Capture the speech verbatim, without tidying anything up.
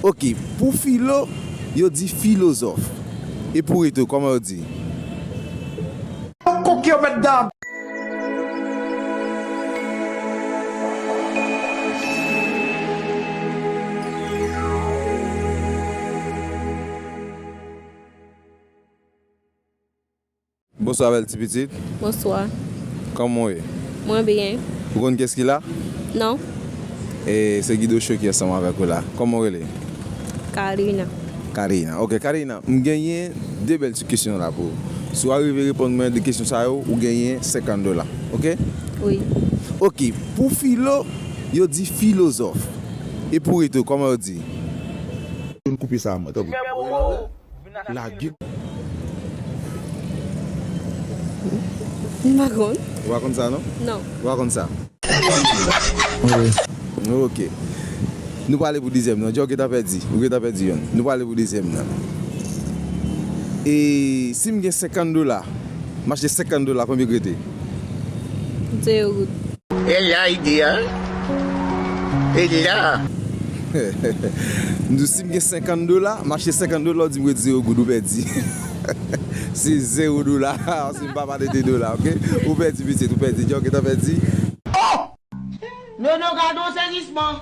Ok, pou filo, yo di filozòf. E pou reto, kòman yo di? Koke yo mèt dam. Bonswa, bèl ti pitit. Bonswa. Kòman w ye? Mwen byen. Ou konn kiyès ki la? Non. E se Guido Show ki ansanm avèk ou la. Kòman w rele? Karina. Karina. Ok, Karina, m genyen de bèl ti kesyon la pou ou. Si w arive reponn mwen de kesyon sa yo, ou genyen senkant dola. Ok? Wi. Ok, pou filo, yo di filozòf. E pou reto, kòman yo di? Koupe sa, mwen, tanpri. Lage. M pa konn. Ou pa konn sa, non? Non. Ou pa konn sa? Wi. Ok. Nou prale pou dezyèm nan. Djòl gentan pèdi. Ou gentan pèdi youn. Nou prale pou dezyèm nan. E si m gen senkant dola, m achte senkant dola, konbyen k rete? Zewo goud. E la ide a. E la. M di w, si m gen senkant dola, m achte senkant dola, w di m ret zewo goud, ou pèdi. Se zewo dola, paske m pa pale de dola, ok? Ou pèdi, pitit, ou pèdi. Djòl gentan pèdi. Oh! Nono, gade yon sezisman.